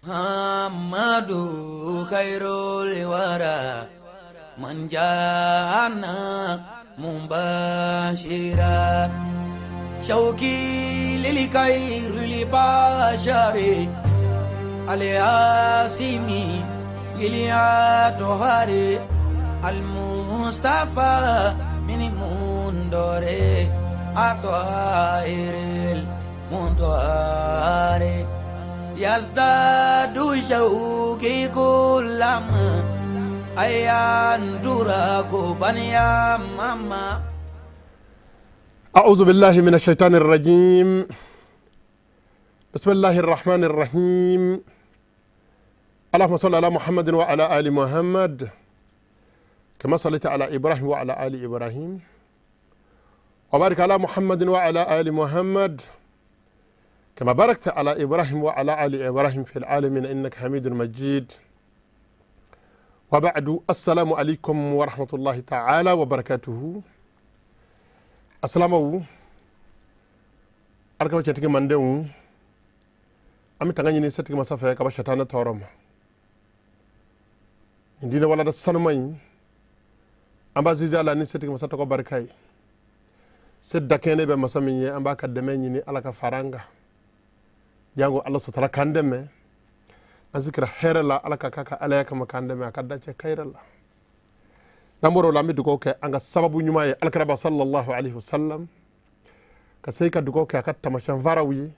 Muhammadu khairul wara man jana mubashira shauki lil khairil bashari al-asimi lil al mustafa min mundore atoiril mundore yazdadu shauki kullama ayandura kubaniya mama. أعوذ بالله من الشيطان الرجيم. بسم الله الرحمن الرحيم. اللهم صل على محمد وعلى آل محمد كما صليت على إبراهيم وعلى آل إبراهيم، وبارك على محمد وعلى آل محمد كما باركت على إبراهيم وعلى آل إبراهيم في العالمين إنك حميد مجيد. وبعد، السلام عليكم ورحمة الله تعالى وبركاته. Asalamaw, alakama cɛtigi mandenw, an bɛ tanga ɲini setigi masa fɛ ka bɔ sɛtanɛ tɔɔrɔ ma. Nin diinɛ walada sanuma in, an b'a zizi a la ni setigi masa tɔgɔ barika ye. Se dakɛnɛ bɛ masa min ye, an b'a ka dɛmɛ ɲini. Ala ka fara an kan, jango Ala sutara k'an dɛmɛ. An sikira hɛrɛ la, Ala ka k'a ka alaya kama k'an dɛmɛ a ka dacɛ kayira la. N'an bɔra o la, an bɛ dugawu kɛ an ka sababu ɲuman ye, alakiraba sallallahu alaihi wasallam, ka se ka dugawu kɛ a ka tamasiyɛn ye,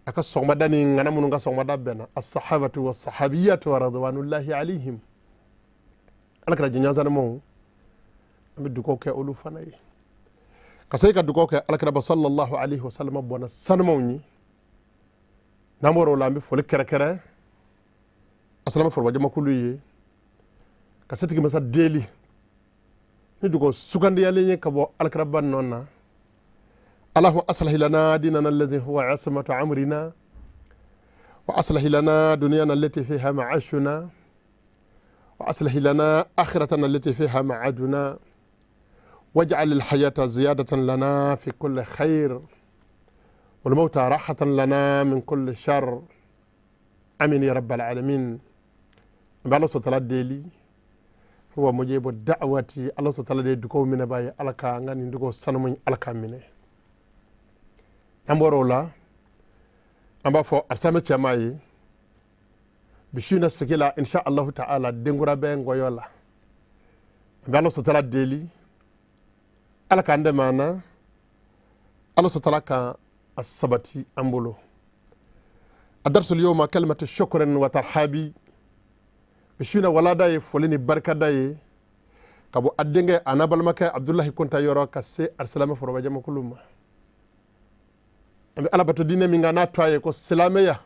a ka sɔgɔmada ni ŋana minnu ka sɔgɔmada bɛnna, asahabatu wa sahabiyatu wa radwanullahi alaihim, Ala kɛra jɛɲɔgɔn, an bɛ dugawu kɛ olu fana ye, ka se ka dugawu kɛ alakiraba sallallahu alaihi wasallam bɔnna sanumaw ye. N'an bɔra o la, an bɛ foli kɛrɛkɛrɛ asalama forobajamakulu ye, ka setigi masa deli ni dugawu sugandiyalen ye ka bɔ alakiraba nɔ na. اللهم أصلح لنا ديننا الذي هو عصمة أمرنا، وأصلح لنا دنيانا التي فيها معاشنا، وأصلح لنا آخرتنا التي فيها معادنا، واجعل الحياة زيادة لنا في كل خير، والموت راحة لنا من كل شر. آمين يا رب العالمين. Ala sɔtala deli، هو مجيب الدعوة. Ala sɔtala de dugaw minɛ b'a ye. Ala ka an ka nin dugaw sanumu, Ala ka minɛ. N'an bɔra o la, an b'a fɔ arisame cɛma ye bi su in na sigi la, insha Allahu ta'ala, denkura bɛ ngɔyɔ la. An bɛ Ala sɔtala deli, Ala k'an dɛmɛ an na, Ala sɔtala ka a sabati an bolo. الدرس اليوم كلمة شكر وترحاب. Bi su in na walada ye foli ni barikada ye ka bɔ a denkɛ a n'a balimakɛ Abdulahi Kunta yɔrɔ ka se alisilame forobajamakulu ma. An bɛ Ala bato diinɛ min kan, n'a to a ye ko silamɛya,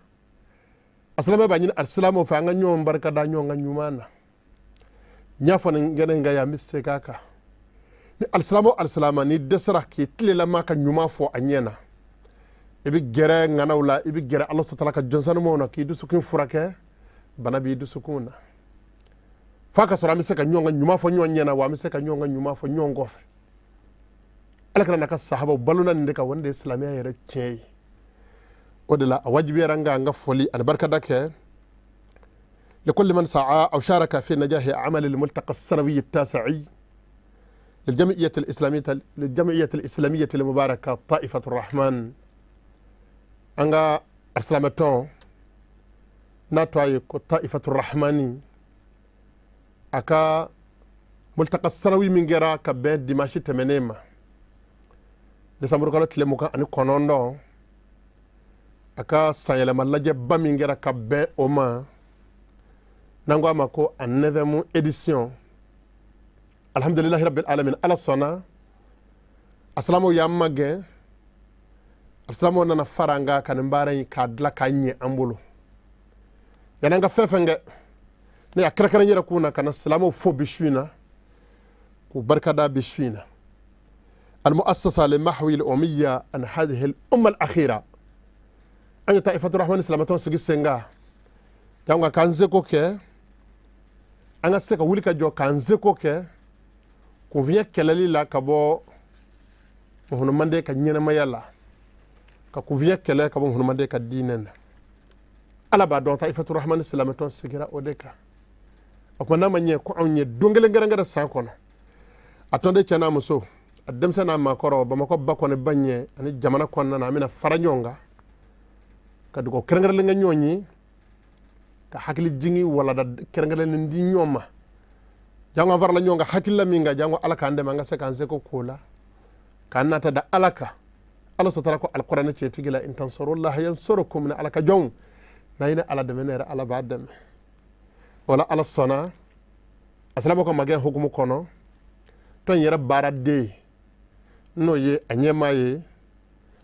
a silamɛ b'a ɲini alisilamɛw fɛ, an ka ɲɔgɔn barikada ɲɔgɔn ka ɲuman na. N y'a fɔ nin kɛnɛ in kan yan, an bɛ segin a kan: ni alisilamɛ o alisilama n'i dɛsɛra k'i tilelama ka ɲuman fɔ a ɲɛ na, i bɛ gɛrɛ ŋanaw la, i bɛ gɛrɛ Ala sɔtala ka jɔnsanumaw na k'i dusukun furakɛ, bana b'i dusukun na. F'a ka sɔrɔ an bɛ se ka ɲɔgɔn ka ɲuman fɔ ɲɔgɔn ɲɛna, wa an bɛ se ka ɲɔgɔn ka ɲuman fɔ ɲɔgɔn kɔfɛ. Ala kana n'a ka sahabaw balona nin de kan, wa nin de ye silamɛya yɛrɛ tiɲɛ ye. O de la, a wajibiyara n kan an ka foli ani barikada kɛ لكل من سعى أو شارك في نجاح عمل الملتقى السنوي التاسع للجمعية الإسلامية المباركة طائفة الرحمن. An ka asilamɛtɔn n'a tɔgɔ ye ko طائفة الرحمن, a ka ملتقى سنوي min kɛra ka bɛn dimanche tɛmɛnen ma, desanburu kalo tile 29, a ka sanyɛlɛma lajɛba min kɛra ka bɛn o ma, n'an ko a ma ko a neuvième édition, alhamdulilahi rabbil alamin, Ala sɔnna, asilamaw y'an magɛn, alisilamɛw nana fara an kan ka nin baara in k'a dilan k'a ɲɛ an bolo. Yanni an ka fɛn fɛn kɛ, ne y'a kɛrɛnkɛrɛn yɛrɛ kun na ka na silamɛw fo bi su in na, k'u barikada bi su in na. المؤسسة لمحو الأمية عن هذه الأمة الأخيرة، an ye طائفة الرحمن silamɛtɔn sigi sen kan jango k'an seko kɛ, an ka se ka wuli ka jɔ k'an seko kɛ kunfinya kɛlɛli la ka bɔ muhunumanden ka ɲɛnamaya la, ka kunfinya kɛlɛ ka bɔ muhunumanden ka diinɛ na. Ala b'a dɔn, Taifatu Rahmani silamɛtɔn sigira o de kan. O tuma, n'a ma ɲɛ ko anw ye don kelen kɛrɛnkɛrɛn san kɔnɔ, a tɔnden cɛ n'a muso, a denmisɛn n'a maakɔrɔ, Bamakɔ ba kɔnɔ, ba ɲɛ ani jamana kɔnɔna na, an bɛna fara ɲɔgɔn kan ka dugawu kɛrɛnkɛrɛnlen kɛ ɲɔgɔn ye, ka hakili jigin walada kɛrɛnkɛrɛnlen di ɲɔgɔn ma. Jango an farala ɲɔgɔn kan hakilila min kan, jango Ala k'an dɛmɛ an ka se k'an seko k'o la, k'an nata da Ala kan. Ala sɔtara ko alikuranɛ cɛtigi la: in tansurullaha yansurukum. Ni Ala ka jɔnw n'a ye, ni Ala dɛmɛ, ne yɛrɛ Ala b'a dɛmɛ. Wala Ala sɔnna a silamɛw ka magɛn hukumu kɔnɔ, tɔn yɛrɛ baaraden, n'o ye a ɲɛmaa ye,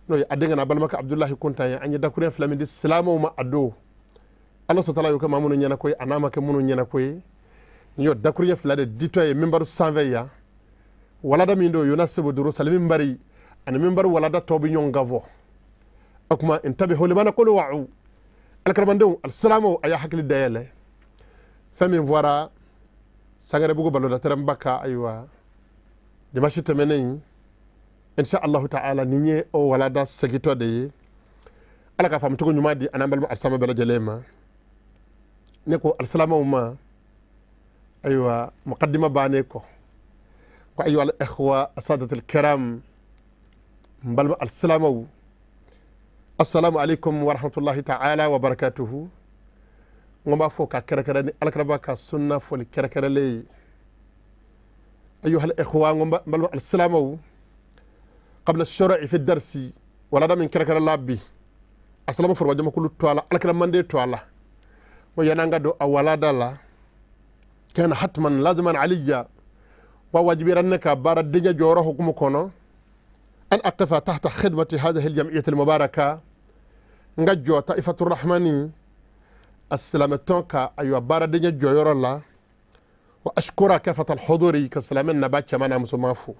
n'o ye a denkɛ n'a balimakɛ Abudulahi Kuntan ye, an ye dakuruɲɛ fila min di silamɛw ma a don, Ala sɔtala y'o kɛ maa minnu ɲɛna ko ye, a n'a ma kɛ minnu ɲɛna ko ye, n y'o dakuruɲɛ fila de ditɔ ye minbaru sanfɛ yan. Walada min don, yunasibu durusal minbari, ani minbari walada tɔ bɛ ɲɔgɔn kan fɔ. O tuma, intabihu lima naqulu wa'u. Alikaramandenw, alisilamɛw, a y'a hakili dayɛlɛ fɛn min fɔra Sangarebugu balodatɛrɛnba kan. Ayiwa, dimanche tɛmɛnen, insha Allahu ta'ala, nin ye o walada segitɔ de ye. Ala ka faamucogo ɲuman di an n'an balima alisilamɛ bɛɛ lajɛlen ma. Ne ko alisilamɛw ma, ayiwa, muqaddima bannen kɔ, ko ayiwa, al ikhwa asadat al kiram, n balima alisilamɛw, assalamu alaikum wa rahmatullahi ta'ala wa barakatuhu. N ko b'a fɔ ka kɛrɛkɛrɛ ni alakiraba ka sunna foli kɛrɛkɛrɛlen ye. Ayuha al ikhwa, n ko n balima alisilamɛw, qabla shuru'i fi darsi, walada min kɛrɛkɛrɛla bi, asilama forobajamakulu to a la, alakira manden to a la, ko yan'an ka don a walada la, kana hatman laziman alayya, wa wajibira ne ka baaradenya jɔyɔrɔ hukumu kɔnɔ, an aqifa tahta khidmati hadhihi aljam'iyyati almubaraka, n ka jɔ Taifatu Rahmani a silamɛtɔn ka, ayiwa, baaradenya jɔyɔrɔ la, wa ashkura kafata alhuduri, ka silamɛ naba cɛman n'a musoman fo,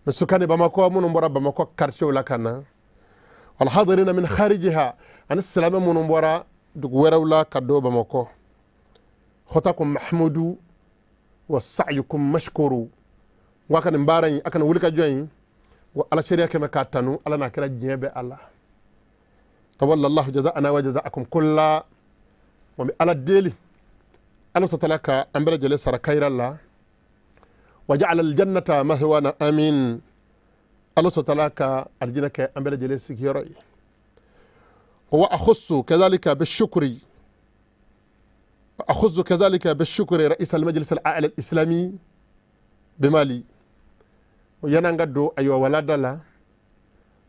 min sukani Bamakɔ, minnu bɔra Bamakɔ quartier la ka na, walhadirina min kharijiha, ani silamɛ minnu bɔra dugu wɛrɛw la ka don Bamakɔ. Khutakum mahmudu wa sa'yukum mashkuru. Wa ka nin baara in, a kana wuli ka jɔ in wa, Ala seereya kɛmɛ k'a tanu, Ala n'a kɛra diɲɛ bɛɛ. Ala tawalla Allahu jaza'ana wa jaza'akum kulla. Wa bɛ Ala deli, Ala sɔtala ka an bɛɛ lajɛlen sara kayira la, wa ja'ala aljannata mahwana, amin. Ala sɔtala ka alijinɛ kɛ an bɛɛ lajɛlen sigiyɔrɔ ye. Wa akhussu kadhalika bishukri, أخص كذلك بالشكر رئيس المجلس الأعلى الإسلامي بمالي. Yan'an ka don, ayiwa, walada la,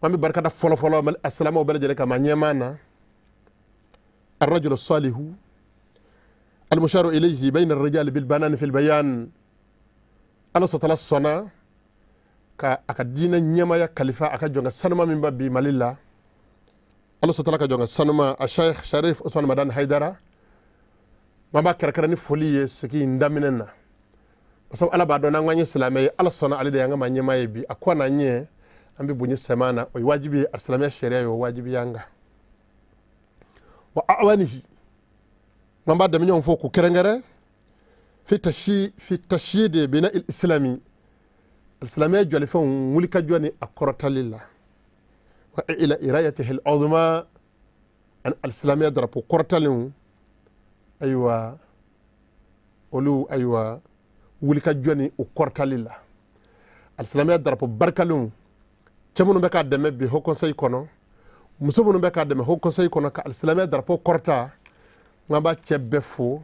an bɛ barika da fɔlɔ fɔlɔ asilamɛw bɛɛ lajɛlen kama ɲɛmaa na, الرجل الصالح المشار إليه بين الرجال بالبنان في البيان. Ala sɔtala sɔnna ka a ka diinɛ ɲɛmaya kalifa a ka jɔnkɛ sanuma min ba bi Mali la, Ala sɔtala ka jɔnkɛ sanuma a Sheikh Sharif Usman Madani Haidara. An b'a kɛrɛkɛrɛ ni foli ye sigi in daminɛ na, parce que Ala b'a dɔn n'an ko an ye silamɛ ye, Ala sɔnna ale de y'an ka maa ɲɛmaa ye bi. A ko n'an ɲɛ, an bɛ bonya sɛmɛ na, o ye wajibi ye, a silamɛya sariya ye, o wajibi y'an kan. Wa awanihi, an b'a dɛmɛ ɲɔgɔn fo k'u kɛrɛnkɛrɛn fi tashyidi bina il islami, silamɛya jɔlifɛnw wulikajɔ ni a kɔrɔtali la, wa ila irayatihi al uzma, ani alisilamɛya darapo kɔrɔtalenw, ayiwa, olu, ayiwa, wulikajɔ ni u kɔrɔtali la, alisilamɛya darapo barikalenw. Cɛ minnu bɛ k'a dɛmɛ bi haut conseil kɔnɔ, muso minnu bɛ k'a dɛmɛ haut conseil kɔnɔ ka alisilamɛya darapo kɔrɔta, n b'a cɛ bɛɛ fo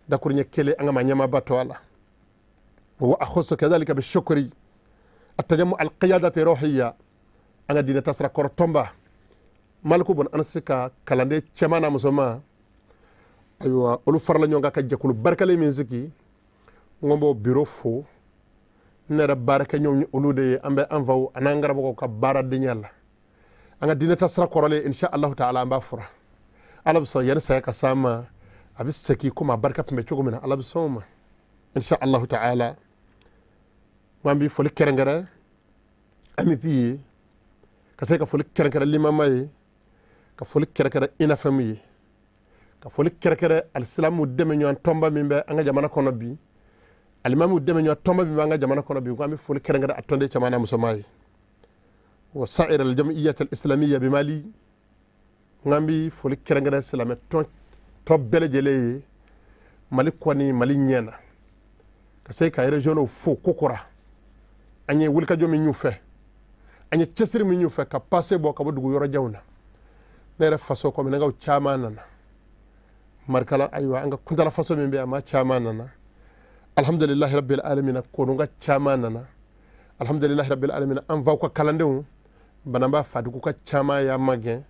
dakuruɲɛ kelen, an ka maa ɲɛmaaba to a la. Wa akhussu kadhalika bishukri atajamu alqiyadati ruhiyya, an ka diinɛ tasira kɔrɔ tɔnba Maliku bɔn an se ka kalanden cɛman n'a musoman, ayiwa, olu farala ɲɔgɔn kan ka jɛkulu barikalen min sigi, n ko b'o biro fo. Ne yɛrɛ baarakɛɲɔgɔn ye olu de ye, an bɛ an faw an'an karamɔgɔw ka baaradenya la. An ka diinɛ tasira kɔrɔlen, insha Allahu ta'ala, an b'a fura. Ala bɛ sɔn, yanni saya ka s'an ma, a bɛ segin komi a barika tun bɛ cogo min na. Ala bɛ sɔn o ma, insha Allahu ta'ala. An bɛ foli kɛrɛnkɛrɛn AMUPI ye, ka se ka foli kɛrɛnkɛrɛn limama ye, ka foli kɛrɛnkɛrɛn INAFM ye, ka foli kɛrɛnkɛrɛn alisilamu dɛmɛ ɲɔgɔn tɔnba min bɛ an ka jamana kɔnɔ bi, alimamiw dɛmɛ ɲɔgɔn tɔnba min bɛ an ka jamana kɔnɔ bi, ko an bɛ foli kɛrɛnkɛrɛn a tɔnden cɛman n'a musoman ye, wa sa'ir al-jam'iyyat al-islamiyya bi Mali. N k'an bi foli kɛrɛnkɛrɛn silamɛ tɔn tɔ bɛɛ lajɛlen ye Mali kɔ ni Mali ɲɛ na, ka se ka régionaux fo kokura. An ye wulikajɔ min y'u fɛ, an ye cɛsiri min y'u fɛ ka passe bɔ ka bɔ dugu yɔrɔjanw na. Ne yɛrɛ faso kɔminɛkaw caman nana Marikala, ayiwa, an ka Kuntala faso min bɛ, a maa caman nana. Alhamdulilahi rabbil alamina, Kononka caman nana. Alhamdulilahi rabbil alamina, an faw ka kalandenw Bananba Fadugu ka caman y'a magɛn.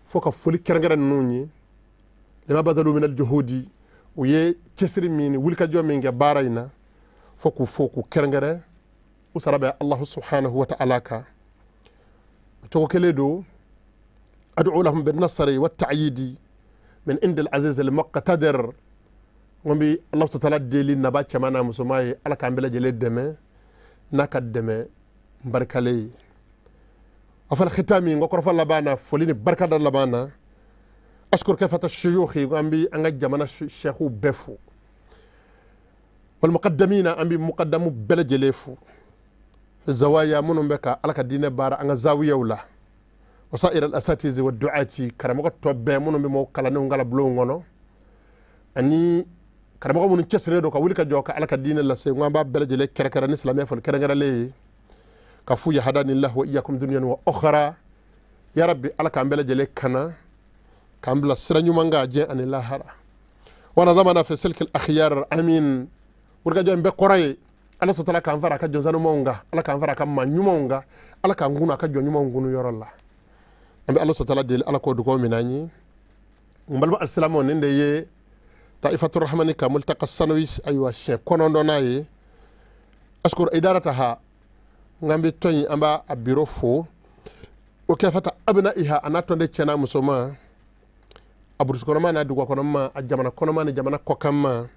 Fo ka foli kɛrɛnkɛrɛn ninnu ye, lima badalu min aljuhudi, u ye cɛsiri min ni wulikajɔ min kɛ baara in na, fo k'u fo k'u kɛrɛnkɛrɛn. U sara bɛ Allahu subhanahu wa ta'ala kan. O cogo kelen don, ad'u lahum bin nasri wa ta'yidi min indi al-aziz al-muqtadir. N ko bi Allahu ta'ala deli naba cɛman n'a musoman ye, Ala k'an bɛɛ lajɛlen dɛmɛ n'a ka dɛmɛ barikalen ye. A fana khitami, n ko kɔrɔfɔ laban na, foli ni barikada laban na, ashkur kafata shuyukhi, an bi an ka jamana shekhu bɛɛ fo, wal muqaddamina, an bi muqaddamu bɛɛ lajɛlen fo, zawaya minnu bɛ ka Ala ka diinɛ baara an ka zawiyaw la, wasair al asatizi wa du'ati, karamɔgɔ tɔ bɛɛ minnu bɛ mɔgɔw kalandenw kalan bulonw kɔnɔ, ani karamɔgɔ minnu cɛsirilen don ka wuli ka jɔ ka Ala ka diinɛ lase. N ko an b'a bɛɛ lajɛlen kɛrɛnkɛrɛn ni silamɛya foli kɛrɛnkɛrɛnlen ye, ka f'u ye hadanillahu wa iyakum dunyan wa ukhra. Ya rabbi, Ala k'an bɛɛ lajɛlen kana k'an bila sira ɲuman kan diɲɛ ani lahara. Wa nazamana fi silkil akhyar, amin. Wulikajɔ in bɛɛ kɔrɔ ye Ala sɔtala k'an fara a ka jɔn sanumanw kan, Ala k'an fara a ka maa ɲumanw kan, Ala k'an kunu a ka jɔn ɲumanw kunu yɔrɔ la. An bɛ Ala sɔtala deli, Ala k'o dugawu minɛ an ye. N balima alisilamɛw, nin de ye Taifatu Rahmani ka multaka sanawi, ayiwa, siɲɛ 9nan ye. Ashkur idarataha, n k'an bɛ tɔn in, an b'a a biro fo, o kafata abnaiha, a n'a tɔnden cɛ n'a musoman, a burusi kɔnɔma n'a duguba kɔnɔma, a jamana kɔnɔma ni jamana kɔkanma.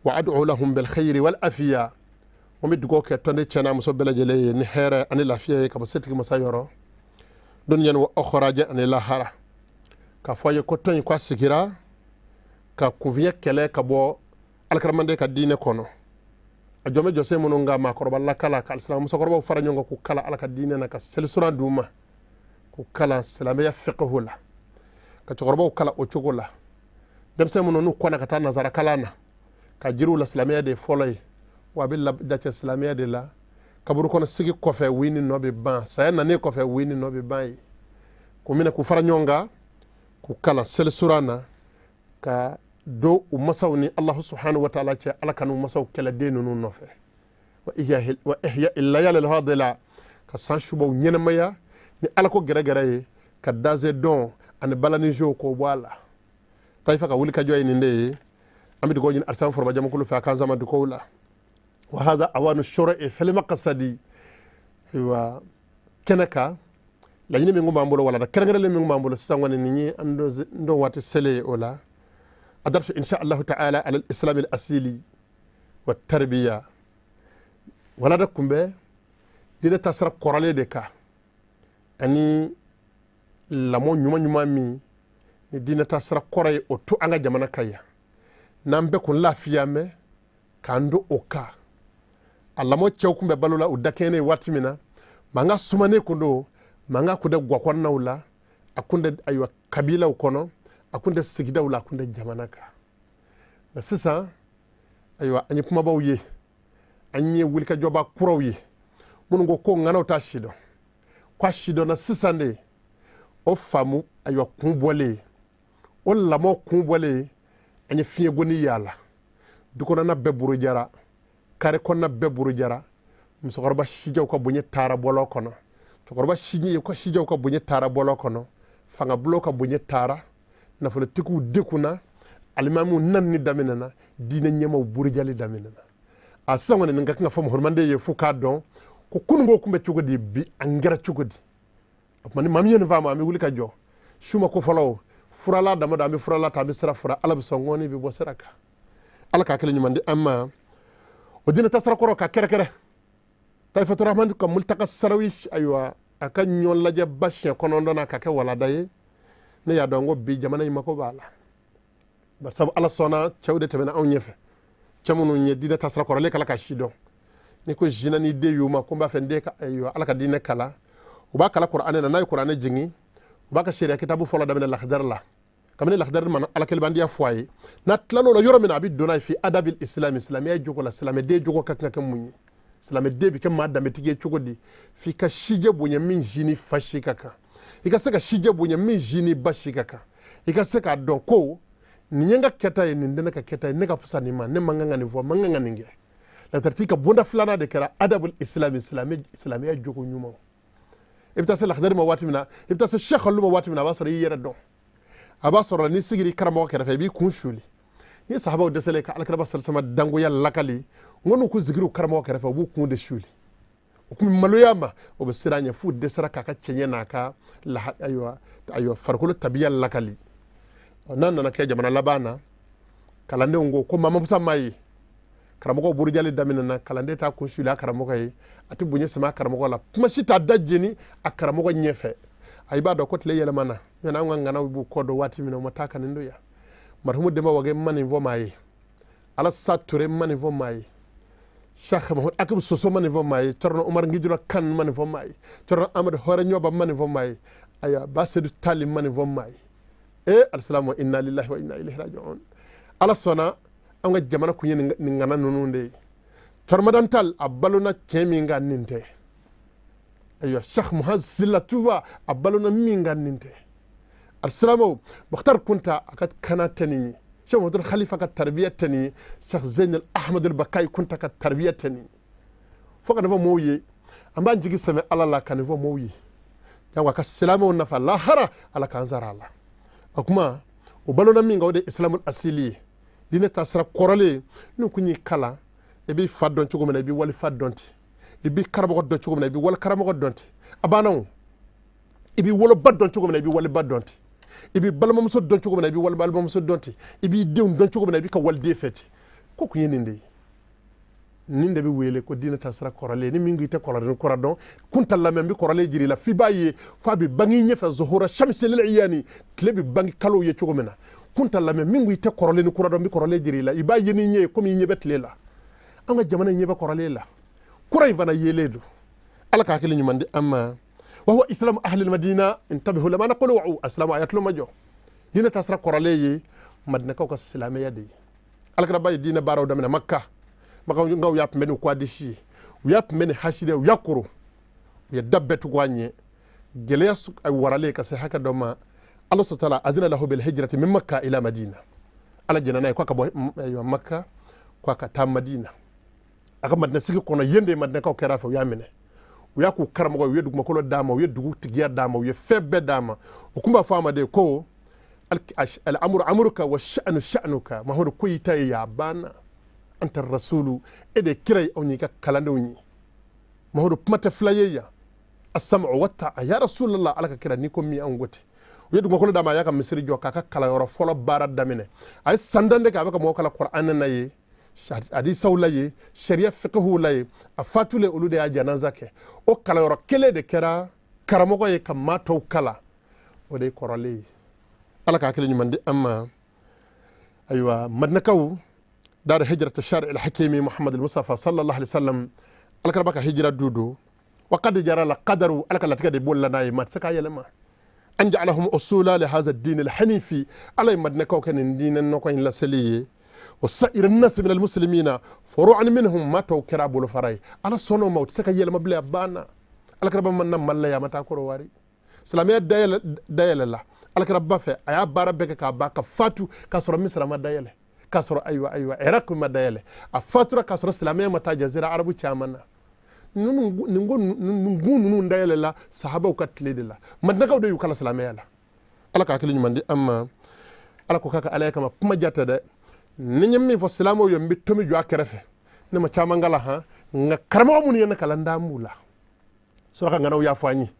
Wa ad'u lahum bil khayri wal afiya, n bɛ dugawu kɛ tɔnden cɛ n'a muso bɛɛ lajɛlen ye ni hɛrɛ ani lafiya ye ka bɔ setigi masa yɔrɔ, duniya wa ukhra, diɲɛ ani lahara. K'a fɔ a ye ko tɔn in ko a sigira ka kunfinya kɛlɛ ka bɔ alikaramanden ka diinɛ kɔnɔ. A jɔ bɛ jɔsen minnu kan, maakɔrɔba lakala, ka alisilamɛ musokɔrɔbaw fara ɲɔgɔn kan k'u kalan Ala ka diinɛ na, ka selisuran d'u ma, k'u kalan silamɛya fiqhu la, ka cɛkɔrɔbaw kalan o cogo la. Denmisɛn minnu n'u kɔnna ka taa nansara kalan na, ka jiriw la silamɛya de ye fɔlɔ ye, wa a bɛ dacɛ silamɛya de la. Kaburu kɔnɔ sigi kɔfɛ, wi ni nɔ bɛ ban. Saya nanen kɔfɛ, wi ni nɔ bɛ ban ye. K'u minɛ k'u fara ɲɔgɔn kan k'u kalan selisuran na, ka don u masaw ni Allahu subhanahu wa ta'ala cɛ. Ala kan'u masaw kɛlɛ den ninnu nɔfɛ. Wa ihya layali alfadila, ka san subaw ɲɛnamaya ni Ala ko gɛrɛgɛrɛ ye, ka daze dɔn ani balanizo k'o bɔ a la. Taifa ka wuli ka jɔ ye nin de ye. An bɛ dugawu ɲini alisilamɛ foroba jamakulu fɛ, a k'an sama dugawu la. Wa hadha awanu shura'i fil maqsadi, ayiwa, kɛnɛ kan laɲini min kun b'an bolo, walanda kɛrɛnkɛrɛnlen min kun b'an bolo sisan kɔni, nin ye an don waati selen ye o la. Adarsu insha allahu ta'ala ala al-islam al-asili wa tarbiya, walada kun bɛ diinɛ taasira kɔrɔlen de kan ani lamɔ ɲuman ɲuman min ni diinɛ taasira kɔrɔ ye, o to an ka jamana kan yan, n'an bɛɛ kun lafiya mɛn k'an don o kan. A lamɔ cɛw kun bɛ balo la, u dakɛɲɛnen waati min na, mankan sumanen kun don, mankan kun tɛ gwa kɔnɔnaw la, a kun tɛ, ayiwa, kabilaw kɔnɔ, a kun tɛ sigidaw la, a kun tɛ jamana kan. Nka sisan, ayiwa, an ye kumabaw ye, an ye wulikajɔba kuraw ye minnu ko ko ŋanaw t'a si dɔn, ko a sidɔnna sisan de. O faamu, ayiwa, kun bɔlen, o lamɔ kun bɔlen, an ye fiɲɛgoni yaala, du kɔnɔna bɛɛ burujara, kare kɔnɔna bɛɛ burujara. Musokɔrɔba sijɛw ka bonya taara bɔlɔn kɔnɔ, cɛkɔrɔba sijɛw ka bonya taara bɔlɔn kɔnɔ, fangabulon ka bonya taara, nafolotigiw dekunna, alimamiw nanni daminɛna, diinɛ ɲɛmaw burujali daminɛna. A sisan kɔni, nin ka kan ka fɔ muhammaden ye fo k'a dɔn ko kununko kun bɛ cogo di, bi an kɛra cogo di. O tuma ni maa min ye nin faamu, an bɛ wuli ka jɔ. Su ma ko fɔlɔ, furala dama dɔ, an bɛ furala ta, an bɛ sira fura, Ala bɛ sɔn ŋɔni bɛ bɔ sira kan. Ala k'a kɛlɛ ɲuman di an ma. O diinɛ tasira kɔrɔ ka kɛrɛkɛrɛ Taifatu Rahman ka multaka sarawi, ayiwa, a ka ɲɔgɔn lajɛba siɲɛ 9na ka kɛ walada ye. Ne y'a dɔn ko bi jamana in mako b'a la, bari sabu Ala sɔnna, cɛw de tɛmɛna anw ɲɛfɛ, cɛ minnu ye diinɛ tasira kɔrɔlen kala ka si dɔn. Ni ko zina ni den y'u ma ko n b'a fɛ n den ka, ayiwa, Ala ka diinɛ kalan, u b'a kala kuranɛ na. N'a ye kuranɛ jigin, U b'a ka sariya kitabu fɔlɔ daminɛ Lakidari la. Kabini Lakidari mana alakɛlibandiya fɔ a ye, n'a tilal'o la yɔrɔ min na, a bɛ don n'a ye fi adabil islami, silamɛya jogo la. Silamɛden jogo ka kan ka kɛ mun ye? Silamɛden bɛ kɛ maa danbetigi ye cogo di? F'i ka sijɛ bonya min si ni fa si ka kan, i ka se ka sijɛ bonya min si ni ba si ka kan, i ka se k'a dɔn ko nin ye n ka kɛta ye, nin tɛ ne ka kɛta ye, ne ka fisa nin ma, ne man kan ka nin fɔ, man kan ka nin kɛ. Lakidaritigi ka bonda filanan de kɛra adabul islami, silamɛya jogo ɲuman. I bɛ taa se Lakidari ma waati min na, i bɛ taa se Sɛki ma waati min na, a b'a sɔrɔ i yɛrɛ dɔn. A b'a sɔrɔ n'i sigira karamɔgɔ kɛrɛfɛ, i b'i kun suli. Ni sahabaw dɛsɛlen ka alakiraba salisama dangoya lakali, n ko n'u kun sigir'u karamɔgɔ kɛrɛfɛ, u b'u kun de suli, u kun maloya ma, o bɛ siran ɲɛ, f'u dɛsɛra k'a ka cɛɲɛ n'a ka ayiwa ayiwa farikolo tabiya lakali. N'a nana kɛ jamana laban na, kalandenw ko ko maa ma fisa maa ye. Karamɔgɔ burujali daminɛna, kalanden t'a kun suli a karamɔgɔ ye, a tɛ bonya sama a karamɔgɔ la, kuma si t'a da jeni a karamɔgɔ ɲɛfɛ. A i b'a dɔn ko tile yɛlɛmana. Ɲɔna an ka ŋanaw b'u kɔ don waati min na, u ma taa ka nin don yan. Marhumu Demba Wage ma nin fɔ maa ye, Alasa Ture ma nin fɔ maa ye, Cheikh Mahmoud Akib Soso ma nin fɔ maa ye, Thierno Umar Ngidula Kan ma nin fɔ maa ye, Thierno Amadu Hɔrɛ Ɲɔba ma nin fɔ maa ye, ayiwa Ba Sedu Tali ma nin fɔ maa ye. E alisilamu, inna lillahi wa inna ilayhi raji'un. Ala sɔnna, an ka jamana kun ye nin ŋana ninnu de ye. Thierno Madani Tall a balona tiɲɛ min kan, nin tɛ. Ayiwa Cheikh Muhammad Silla Touba a balona min kan, nin tɛ. Alisilamɛw, Mukhtar Kunta a ka kana tɛ nin ye, Cheikh Muhammad Khalifa ka tarbiya tɛ nin ye, Cheikh Zeynel Ahmad Bakayi Kunta ka tarbiya tɛ nin ye. Fo ka nin fɔ mɔɔw ye, an b'an jigi sɛmɛ Ala la ka nin fɔ mɔɔw ye, jango a ka silamɛw nafa lahara, Ala k'an sara a la. O kuma o balona min kan, o de ye isilamu asili ye, diinɛ taasira kɔrɔlen. N'u kun y'i kalan, i b'i fa dɔn cogo min na, i b'i walifa dɔn ten. I b'i karamɔgɔ dɔn cogo min na, i b'i wali karamɔgɔ dɔn ten. A banna o. I b'i woloba dɔn cogo min na, i b'i waliba dɔn ten. I b'i balimamuso dɔn cogo min na, i b'i wali balimamuso dɔn ten. I b'i denw dɔn cogo min na, i b'i ka waliden fɛ ten. Ko kun ye nin de ye. Nin de bɛ wele ko diinɛ taasira kɔrɔlen. Ni min ko i tɛ kɔrɔlen kura dɔn, Kunta lamɛn, n bɛ kɔrɔlen jira i la, f'i b'a ye f'a bɛ bange i ɲɛfɛ, zuhura shamsi lil iyani, tile bɛ bange kalo ye cogo min na. Kunta lamɛn, min ko i tɛ kɔrɔlen ni kura dɔn, n bɛ kɔrɔlen jira i la, i b'a ye n'i ɲɛ ye komi i ɲɛ bɛ tile la. An ka jamana in ɲɛ bɛ kɔrɔlen la, kura in fana yelen don. Ala ka hakili ɲuman di an ma. Wa huwa islamu ahli madina intabihu lama naqulu wa'u aslamu. A y'a tulo majɔ, diinɛ taasira kɔrɔlen ye Madinakaw ka silamɛya de ye. Alakiraba ye diinɛ baaraw daminɛ Makka. Makankaw y'a kunbɛn ni kwadisi ye, u y'a kunbɛn ni hasidiya, u y'a koro, u ye da bɛɛ tugu a ɲɛ. Gɛlɛya waralen ka se hakɛ dɔ ma, Ala subhanahu wa ta'ala azina lahu bil hijrati min Makka ila Madina. Ala jɛnna n'a ye k'a ka bɔ ayiwa Makka, k'a ka taa Madina. A ka Madina sigi kɔnɔ yen de, Madinakaw kɛra a fɛ, u y'a minɛ, u y'a k'u karamɔgɔ, u ye dugumakolo d'a ma, u ye dugu tigiya d'a ma, u ye fɛn bɛɛ d'a ma. U kun b'a fɔ a ma de ko al-amru amruka wa sha'nu sha'nuka. Mahamadu, ko y'i ta ye, ya banna. Anta rasulu, e de kira ye, anw y'i ka kalandenw ye. Mahamadu, kuma tɛ fila ye yan. As-sam'u wa ta'a ya rasulallah. Ala ka kira, n'i ko min, anw ko ten. U ye dugumakolo d'a ma, a y'a ka misiri jɔ, k'a ka kalanyɔrɔ fɔlɔ baara daminɛ. A ye san 10 de kɛ, a bɛ ka mɔgɔw kalan Kuranɛ na ye, hadisaw la ye, sariya fiqhuw la ye. A fatulen, olu de y'a janaza kɛ. O kalanyɔrɔ kelen de kɛra karamɔgɔ ye ka maa tɔw kalan, o de ye kɔrɔlen ye. Ala ka hakili ɲuman di an ma. Ayiwa Madinakaw, dar hijrat shari al hakimi Muhammad al Mustafa sallallahu alaihi wasallam, alakiraba ka hijira du don. Wa qad jara la qadaru, Ala ka latigɛ de bolila n'a ye, maa tɛ se k'a yɛlɛma. An ja'alahum usula li hadha ad-din al-hanifi, Ala ye Madinakaw kɛ nin diinɛ nɔgɔ in laseli ye. Wa sa'ir an-nas min al-muslimina furu'an minhum, maa tɔw kɛra bolofara ye. Ala sɔnn'o ma, o tɛ se ka yɛlɛma bilen, a banna. Alakiraba ma na Mali la yan, a ma taa Kɔrɔwari. Silamɛya dayɛlɛla alakiraba fɛ, a y'a baara bɛɛ kɛ k'a ban ka fatu k'a sɔrɔ Misira ma dayɛlɛ, k'a sɔrɔ ayiwa ayiwa Iraq ma dayɛlɛ. A fatura k'a sɔrɔ silamɛya ma taa jazira arabu caman na. Nin ko nin gun ninnu dayɛlɛla sahabaw ka tile de la. Madinakaw de y'u kala silamɛya la. Ala ka hakili ɲuman di an ma. Ala ko k'a ka Ala kama kuma ja tɛ dɛ. Ni n ye min fɔ silamɛw ye, n bɛ tomi jɔ a kɛrɛfɛ. Ne ma caman kalan han, nka karamɔgɔ minnu ye ne kalan, n b'u la. Suraka ŋanaw y'a fɔ an ye,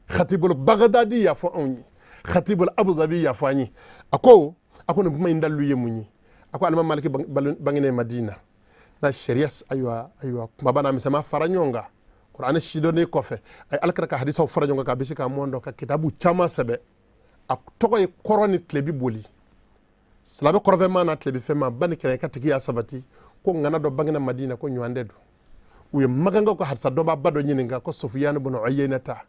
Khatibul Bagdadi y'a fɔ anw ye, Khatibul Abu Dhabi y'a fɔ an ye. A ko nin kuma in dalilu ye mun ye? A ko Alimami Maliki bangenen Madina na sariya ayiwa ayiwa kumaba n'a misɛnman fara ɲɔgɔn kan, Kuranɛ sidɔnnen kɔfɛ, a ye alakira ka hadisaw fara ɲɔgɔn kan ka bisi k'a mɔn dɔn ka kitabu caman sɛbɛn. A tɔgɔ ye kɔrɔn ni tilebi boli. Silamɛ kɔrɔfɛma n'a tilebifɛma ba ni kɛrɛ ka tigi y'a sabati ko ŋana dɔ bangena Madina ko ɲɔgɔn tɛ don. U ye makankaw ka hadisa dɔnbaaba dɔ ɲininka ko Sofiyani bun Uyayinata,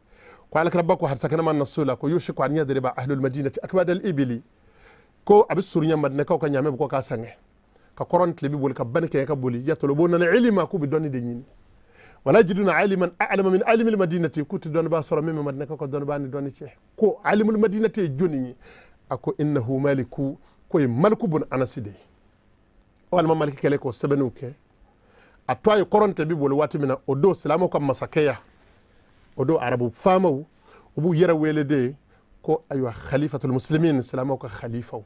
Ko alakiraba ko hadisa kɛnɛma naso la ko yushiku an yadriba ahlul madinati akbadal ibili, ko a bɛ surunya Madinɛkaw ka ɲaamɛ bɛ kɔ k'a sangɛ ka kɔrɔn tilebi boli ka bani kɛ ka boli, yatlubuna ilima, k'u bɛ dɔnni de ɲini, wala yajiduna aliman a'lama min alimil madinati, k'u tɛ dɔnnibaa sɔrɔ min bɛ Madinɛkaw ka dɔnnibaa ni dɔnni cɛ. Ko alimul madinati ye jɔnni ye? A ko innahu Maliku, ko ye Maliku bun Anasi de ye. O alimam Maliki kɛlen k'o sɛbɛnniw kɛ, a to a ye kɔrɔn tilebi boli waati min na, o don silamɛw ka masakɛya, o don arabu faamaw u b'u yɛrɛ wele de ko ayiwa khalifatul muslimin, silamɛw ka khalifaw.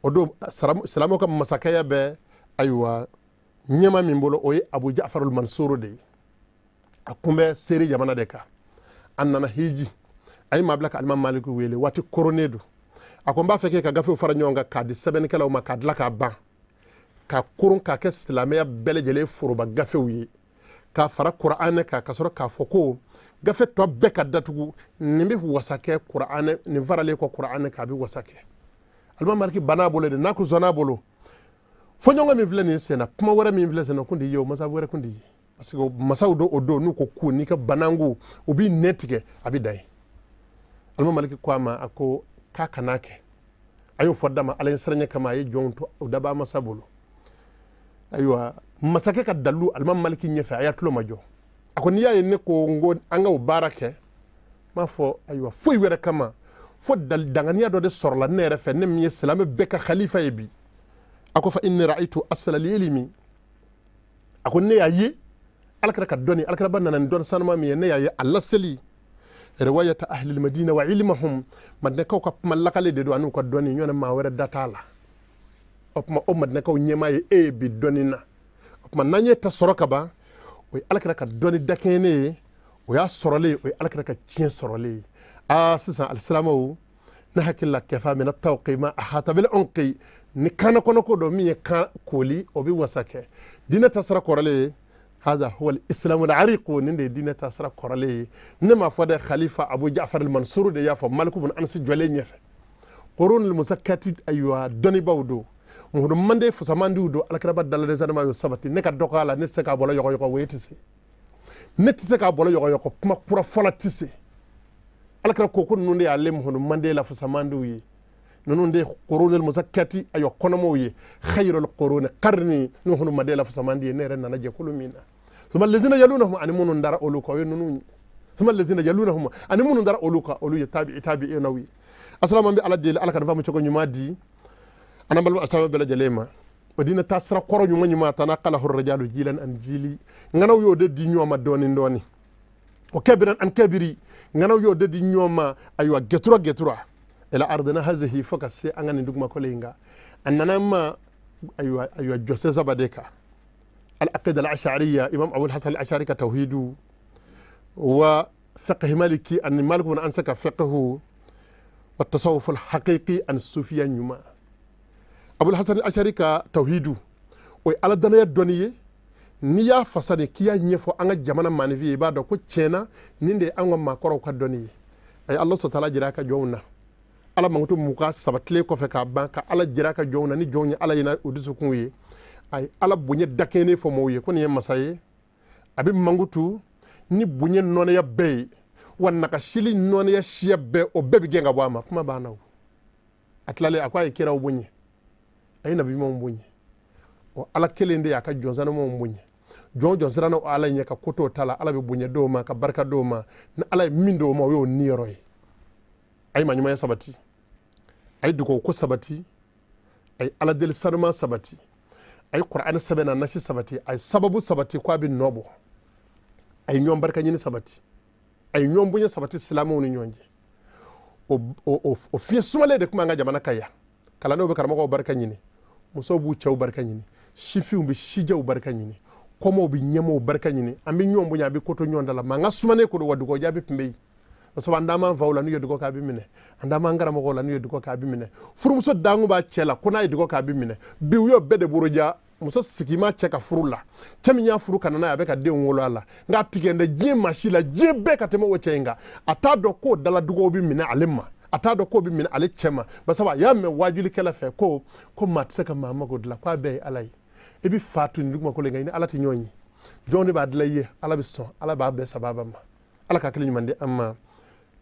O don silamɛw ka masakɛya bɛ ayiwa ɲɛma min bolo, o ye Abu Jafarul Mansuru de ye. A kun bɛ Seri jamana de kan. A nana hiji, a ye maa bila ka alimam Maliki wele. Waati koronnen don. A ko n b'a fɛ k'e ka gafew fara ɲɔgɔn kan k'a di sɛbɛnnikɛlaw ma, k'a dilan k'a ban, ka koron k'a kɛ silamɛya bɛɛ lajɛlen foroba gafew ye, k'a fara Kuranɛ kan, ka sɔrɔ k'a fɔ ko gafe tɔ bɛɛ ka datugu, nin bɛ wasa kɛ Kuranɛ, nin faralen kɔ Kuranɛ kan, a bɛ wasa kɛ. Alimam Maliki banna a bolo de, n'a ko zɔnna a bolo, fɔɲɔgɔn min filɛ nin senna, kuma wɛrɛ min filɛ senna, kun de ye o masa wɛrɛ kun de ye, parce que masaw don o don, n'u ko ku n'i ka bananku, u b'i nɛ tigɛ, a bɛ dan yen. Alimam Maliki ko a ma, a ko k'a kan'a kɛ. A y'o fɔ dama ala ɲɛsiranɲɛ kama, a ye jɔnw to o dabaa masa bolo. Ayiwa, masakɛ ka dalu alimam Maliki ɲɛfɛ, a y'a tulo majɔ. A ko n'i y'a ye ne ko n ko an ka o baara kɛ, n m'a fɔ ayiwa foyi wɛrɛ kama fo danganiya dɔ de sɔrɔla ne yɛrɛ fɛ, ne min ye silamɛ bɛɛ ka khalifa ye bi. A ko fa inni ra'aytu asla ilmi, a ko ne y'a ye alakira ka dɔnni, alakiraba nana ni dɔnni sanuma min ye, ne y'a ye a laseli riwayata ahlil madina wa ilmahum, Madinɛkaw ka kuma lakale de don an'u ka dɔnni, ɲɔgɔn maa wɛrɛ da t'a la. O tuma o Madinɛkaw ɲɛmaa ye e ye bi dɔnni na. O tuma n'an ye ta sɔrɔ ka ban, o ye alakira ka dɔnni dakɛɲɛnen ye, o y'a sɔrɔlen, o ye alakira ka tiɲɛ sɔrɔlen ye. Aa, sisan alisilamɛw, ne hakili la kafa mina tawqi ma ahata bil unqi, ni kana kɔnɔ ko dɔ min ye kan koli, o bɛ wasa kɛ diinɛ taasira kɔrɔlen ye. Hada huwa al-islamu al-ariq, nin de ye diinɛ taasira kɔrɔlen ye. Ne m'a fɔ dɛ, khalifa Abu Ja'far al-Mansur de y'a fɔ Maliku bin Anasi jɔlen ɲɛfɛ. Qurun al-muzakkati, ayiwa dɔnnibaw don, muhudu mande fusamandiw don, alakiraba daladen sanuma y'o sabati. Ne ka dɔgɔ a la, ne tɛ se k'a bɔlɔ yɔgɔyɔgɔ, o ye tɛ se, ne tɛ se k'a bɔlɔ yɔgɔyɔgɔ, kuma kura fɔla tɛ se. Alakira ko ko ninnu de y'ale muhudu mande la fusamandiw ye, ninnu de qurunul muzakkati, ayiwa kɔnɔmaw ye, khayrul quruni qarni, nuhunu mande la fusamandi ye, ne yɛrɛ nana jɛkulu min na. Suma lezina yalunahum, ani minnu dara olu kan, o ye ninnu ye. Suma lezina yalunahum, ani minnu dara olu kan, olu ye tabi'i tabi'inaw ye. Asalamu, an bɛ Ala deli, Ala ka nin faamu cogo ɲuman di an n'an balima alisilamɛ bɛɛ lajɛlen ma. O diinɛ taasira kɔrɔ ɲuman ɲuman tanaqalahu rajalu jilan an jili, ŋanaw y'o de di ɲɔgɔn ma dɔɔni dɔɔni, o kabiran an kabiri, ŋanaw y'o de di ɲɔgɔn ma, ayiwa gɛtura gɛtura, ila ardina hazihi, fo ka se an ka nin dugumakolo in kan. A nana ma ayiwa ayiwa jɔsen saba de kan: al aqida al ashariya, imam Abul Hasan al Ashari ka tawhidu, wa fiqh maliki ani Malik bin Anas ka fiqhu, wa tasawuf al haqiqi ani sufiya ɲuman. Abul Hasan al Ashari ka tawhidu, o ye Ala danaya dɔnni ye. N'i y'a fasa de k'i y'a ɲɛfɔ an ka jamana maaninfin ye, i b'a dɔn ko tiɲɛna nin de ye an ka maakɔrɔw ka dɔnni ye. A ye Ala sɔtala jira a ka jɔnw na, Ala mankutu mugan sabatilen kɔfɛ k'a ban, ka Ala jira a ka jɔnw na ni jɔnw ye Ala yina u dusukunw ye. A ye Ala bonya dakɛɲɛnen fɔ mɔgɔw ye ko nin ye masa ye, a bɛ mankutu ni bonya nɔnɛya bɛɛ ye, wa nagasili nɔnɛya siya bɛɛ, o bɛɛ bɛ gɛn ka bɔ a ma. Kuma banna. O a tilalen, a ko a ye kiraw bonya, a ye nabi ɲumanw bonya, o Ala kelen de y'a ka jɔn sanumanw bonya. Jɔn jɔn siranna o Ala ɲɛ ka ko t'o ta la, Ala bɛ bonya dɔw ma ka barika dɔw ma. Ni Ala ye min d'o ma, o y'o niyɔrɔ ye. A ye maɲumanya sabati, a ye dugawu ko sabati, a ye Ala deli sanuman sabati, a ye Kuranɛ sɛbɛn na nasi sabati, a ye sababu sabati ko a bɛ nɔ bɔ, a ye ɲɔgɔn barika ɲini sabati, a ye ɲɔgɔn bonya sabati silamɛw ni ɲɔgɔn cɛ. O fiɲɛ sumalen de tun b'an ka jamana kan yan. Kalandenw bɛ karamɔgɔw barika ɲini, musow b'u cɛw barika ɲini, sifinw bɛ sijɛw barika ɲini, kɔmɔw bɛ ɲɛmɔgɔw barika ɲini. An bɛ ɲɔgɔn bonya, a bɛ koto ɲɔgɔn da la, mɛ an ka sumanen ko don, wa dugawu jaabi tun bɛ yen. Parce que an d'an faw la, n'u ye dugawu kɛ, a bɛ minɛ. An d'an an karamɔgɔw la, n'u ye dugawu kɛ, a bɛ minɛ. Furumuso danko b'a cɛ la ko n'a ye dugawu kɛ, a bɛ minɛ. Bi u y'o bɛɛ de buruja. Muso sigi ma cɛ ka furu la, cɛ min y'a furu ka na n'a ye, a bɛ ka denw wolo a la, nka a tigɛ tɛ diɲɛ maa si la, diɲɛ bɛɛ ka tɛmɛ o cɛ in kan. A t'a dɔn k'o dala dugawu bɛ minɛ ale ma, a t'a dɔn k'o bɛ minɛ ale cɛ ma, barisa a y'a mɛn waajulikɛla fɛ ko maa tɛ se ka maa mako dilan, k'a bɛɛ ye Ala ye. I bɛ fa tu nin dugumakolo in kan, i ni Ala tɛ ɲɔgɔn ye, jɔn de b'a dilan i ye. Ala bɛ sɔn, Ala b'a bɛɛ sababa ma. Ala ka hakili ɲuman di an ma.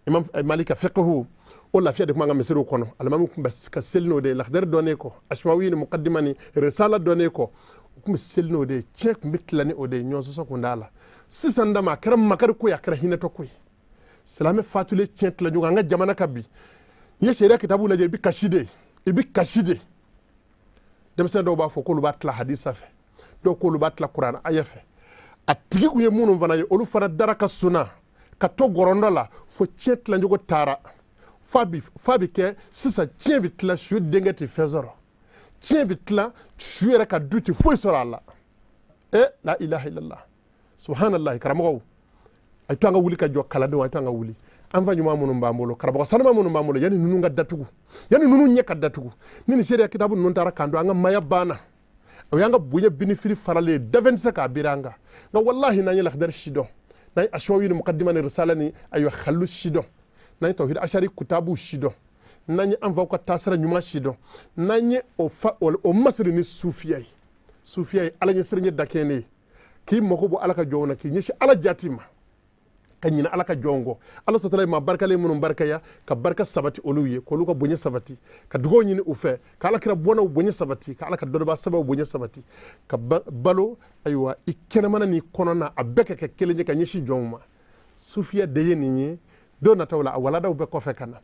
Imam Malik ka fiqhu, o lafiya de tun b'an ka misiriw kɔnɔ. Alimami tun bɛ ka seli n'o de ye, lakidari dɔnnen kɔ, asimawi ni mukadima ni risala dɔnnen kɔ, u tun bɛ seli n'o de ye. Tiɲɛ tun bɛ tila ni o de ye, ɲɔgɔn sɔsɔ kun t'a la. Sisan dama a kɛra makari ko ye, a kɛra hinɛtɔ ko ye. Silamɛ fatulen tiɲɛ tila ɲɔgɔn an ka jamana kan bi. N'i ye sariya kitabu lajɛ, i bɛ kasi de, i bɛ kasi de. Denmisɛn dɔw b'a fɔ k'olu b'a tila hadisa fɛ, dɔw k'olu b'a tila kuranɛ aya fɛ. A tigi kun ye minnu fana ye, olu fana dara ka sunna ka to gɔrɔndɔ la fo tiɲɛ tilacogo taara f'a bi kɛ sisan. Tiɲɛ bɛ tila, su denkɛ tɛ fɛn sɔrɔ. Tiɲɛ bɛ tila, su yɛrɛ ka du tɛ foyi sɔrɔ a la. E la ilaha illallah, subhanallah. Karamɔgɔw, a to an ka wuli ka jɔ. Kalandenw, a to an ka wuli. An fa ɲuman minnu b'an bolo, karamɔgɔ sanuma minnu b'an bolo, yanni ninnu ka datugu, yanni ninnu ɲɛ ka datugu, ni nin sariya kitabu ninnu taara k'an to, an ka maya banna. O y'an ka bonya binifiri faralen ye, dafɛn tɛ se k'a biri an kan. Nka walahi, n'an ye lakidari si dɔn, n'an ye asimawi ni mukadima ni risala ni ayiwa xalilu si dɔn, n'an ye tawhid ashari kutabu si dɔn, n'an ye an faw ka taasira ɲuman si dɔn, n'an ye o fa o masiri ni sufiya ye, sufiya ye ala ɲɛsiranɲɛ dakɛnɛ ye, k'i mako bɔ ala ka jɔnw na, k'i ɲɛsin ala jati ma, ka ɲinɛ ala ka jɔnw kɔ. Ala sɔtala ye maa barikalen minnu barikaya, ka barika sabati olu ye, k'olu ka bonya sabati, ka dugaw ɲini u fɛ, ka ala kira bɔnnaw bonya sabati, ka ala ka dɔnnibaa sɛbɛw bonya sabati, ka balo ayiwa i kɛnɛmana n'i kɔnɔna, a bɛɛ ka kɛ kelen ye ka ɲɛsin jɔnw ma. Sufiya de ye nin ye. Don nataw la, a waladaw bɛɛ kɔfɛ ka na,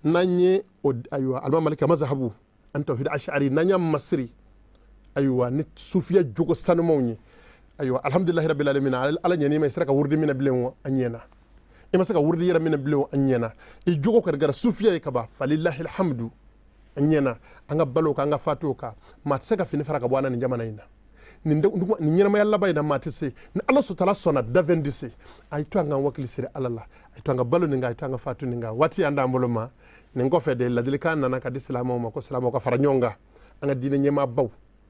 n'an ye o ayiwa alimami Maliki mazahabu ani tawhid ashari, n'an y'a masiri ayiwa ni sufiya jogo sanumanw ye, ayiwa, alhamdulilahi rabbil alamin. Ala ɲɛn'i ma, i sera ka wurudi minɛ bilen o, a ɲɛna. I ma se ka wurudi yɛrɛ minɛ bilen o, a ɲɛna. I jogo kɔni kɛra sufiya ye kaban, falilahi alhamdu, a ɲɛna. An ka balo kan, an ka fatuw kan, maa tɛ se ka fini fara ka bɔ an na nin jamana in na, nin ɲɛnamaya laban in na, maa tɛ se. Ni ala sutala sɔnna, dafɛn tɛ se. A ye to an ka wakili siri ala la, a ye to an ka balo nin kan, a ye to an ka fatu nin kan. Waati y'an d'an bolo ma. Nin kɔfɛ de, ladilikan nana ka di silamɛw ma ko silamɛw ka fara ɲɔgɔn kan. An ka diinɛ ɲɛmaabaw,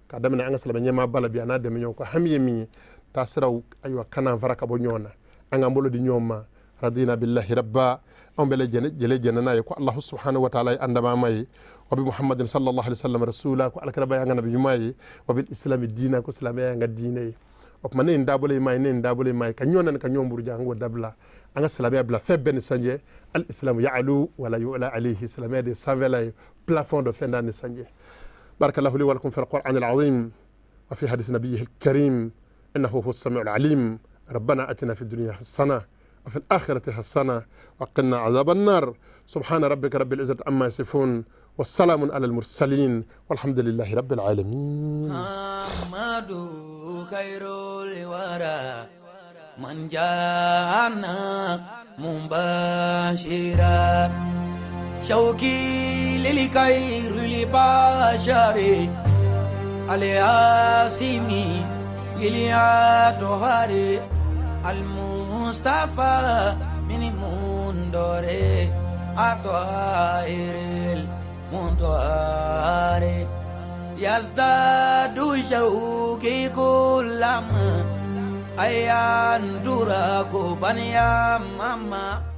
k'a daminɛ an ka silamɛ ɲɛmaaba la bi, a n'a dɛmɛɲɔgɔn ko hami ye min ye, taasiraw ayiwa kana fara ka bɔ ɲɔgɔn na, an k'an bolo di ɲɔgɔn ma. Radina billahi rabba, anw bɛɛ lajɛlen jɛnna n'a ye ko allahu subhanahu wa taala ye an dabama ye, wa bi muhammadin sallallahu alaihi wasallam rasula, ko alakiraba y'an ka nabi ɲuman ye, wa bil islami diina, ko silamɛya y'an ka diinɛ ye. O tuma ne ye n dabolo ye maa ye, ne ye n dabolo ye maa ye, ka ɲɔgɔn nani, ka ɲɔgɔn buruja, an k'o dabila. An ka silamɛya bila fɛn bɛɛ ni sanjɛ. Al islamu ya'lu wala yu'la alayhi, silamɛya de sanfɛla ye, plafond dɔ fɛn da ni sanjɛ. Barakallahu li wa lakum fi alquran alazim wa fi hadith nabiyhi alkarim, innahu huwa as-sami'u alim. ربنا اتنا في الدنيا حسنه وفي الاخره حسنه وقنا عذاب النار. سبحان ربك رب العزه عما يصفون والسلام على المرسلين والحمد لله رب العالمين. محمد خير الورى من جاءنا مبشرا شوقي للخير البشر الياسمي الأطهار المصطفى من مندور أطائر المنطار يزداد شوقي كلما أيان دراكو بنيا ماما.